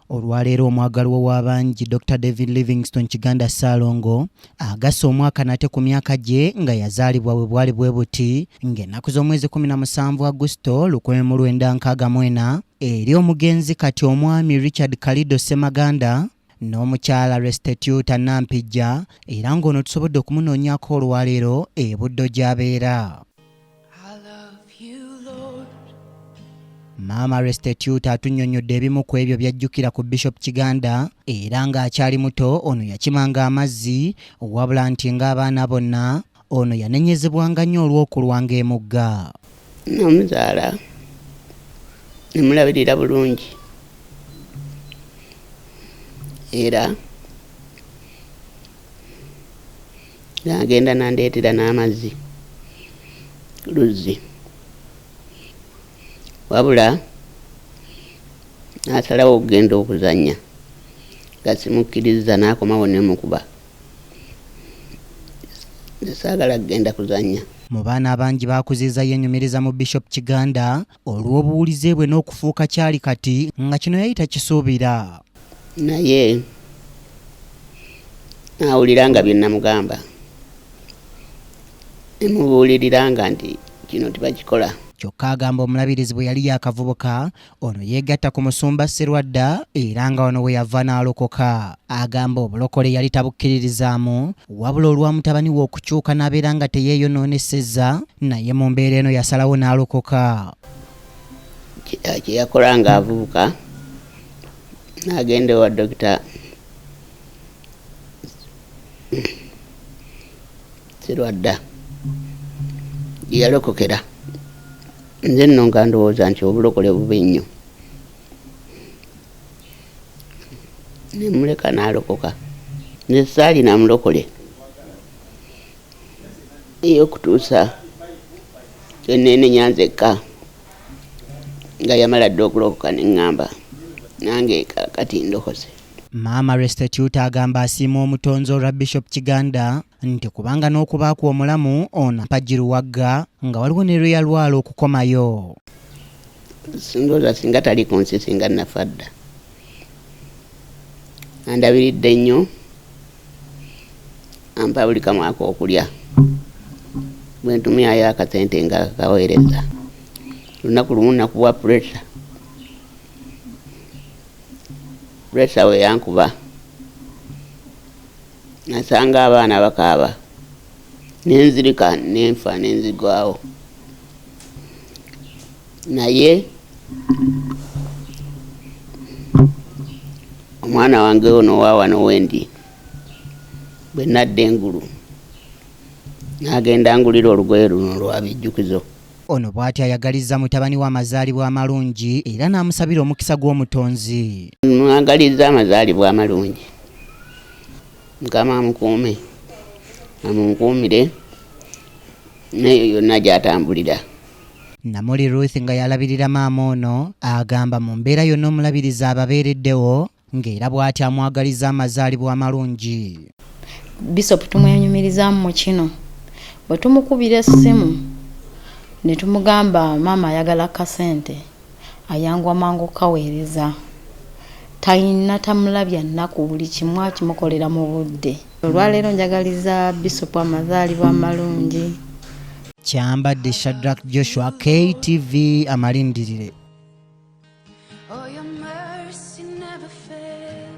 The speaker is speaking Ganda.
Olwaleero omwagalwa w'abangi Dr David Livingstone Kiganda Ssaalongo agasse omwaka nate ku myaka gye nga yazaalibwa bwe bwali bwe buti ng'ennaku z'omwezi 17 Agusito 1964 eri omugenzi kati omwami Richard Kalido Ssemaganda n'omukyala Restituta Nampijja era ng'ono tusobodde okumunoonyaako olwaleero e Buddo gy'abeera. Maama Restituta atunnyonnyodde ebimu ku ebyo by'ajjukira ku Bishop Kiganda era ng'akyali muto ono yakimanga amazzi wabula nti ng'abaana bonna ono yanenyezebwanga nnyo olw'okulwanga emugga. Namuzaala ne mulabirira bulungi era Nagenda nandeetera n'amazzi ku luzzi wabula n'asalawo okugenda okuzannya nga simukkirizza n'akomawo ne mukuba. Nze saagala kugenda kuzannya. Mu baana abangi b'akuzizza yeenyumiriza mu Bishop Kiganda olw'obuwulize bwe n'okufuuka ky'ali kati nga kino yali takisuubira. Naye n'awulira nga bye namugamba, ne mubuuliriranga nti kino tebakikola. Kyokka agamba omulabirizi bwe yali yaakavubuka, ono yeegatta ku musumba Sserwadda era nga wano we yava n'alokoka. Agamba obulokole yali tabukkiririzaamu wabula olwa mutabani we okukyuka n'abeera nga teyeeyonoonessezza naye mu mbeera eno yasalawo n'alokoka. Kye yakola ng'avubuka n'agenda ewa Dokita Sserwadda gye yalokokera. Nze nno nga ndowooza nti obulokole bubi nnyo ne mmuleka n'alokoka. Nze saalina mulokole naye okutuusa lwe neenenya nzekka nga yamala dda okulokoka ne ŋŋamba nange kaakati ndokose. Maama Restituta agamba asiima Omutonzi olwa Bishop Kiganda nti kubanga n'okuba kwe omulamu ono mpagi luwagga nga waliwo ne lwe yalwala okukomayo. Ndowooza singa tali ku nsi singa nafa dda. Andabiridde nnyo, ampa buli kamu ak'okulya. Bwe ntumyayo akasente nga akaweereza. Olunaku lumu nakubwa puresha. Puresha bwe yankuba nasanga abaana bakaaba ne nzirika ne nfa ne nzigwawo. Naye omwana wange ono owa wano wendi bwe nadda engulu n'agenda angulira olugoye luno lwa bijjukizo. Ono bw'atyo ayagalizza mutabani we amazaalibwa amalungi era n'amusabira omukisa gw'Omutonzi. Mwagalizza amazaalibwa amalungi. Mukama amukuume, amunkuumire n'eyo yonna gy'atambulira. Namuli Ruth nga y'alabirira maama ono agamba mu mbeera yonna omulabirizi ababeereddewo ng'era bw'atyo amwagaliza amazaalibwa amalungi. Bishop tumwenyumirizaamu mu kino bwe tumukubira essimu ne tumugamba maama ayagala kasente ayanguwa mangu okukaweereza talina tamulabya nnaku buli kimu akimukolera mu budde. Olwaleero njagaliza Bishop amazaalibwa amalungi. Kyambadde Shadrack Joshua, KTV Amalindirire. Oh, your mercy never fails.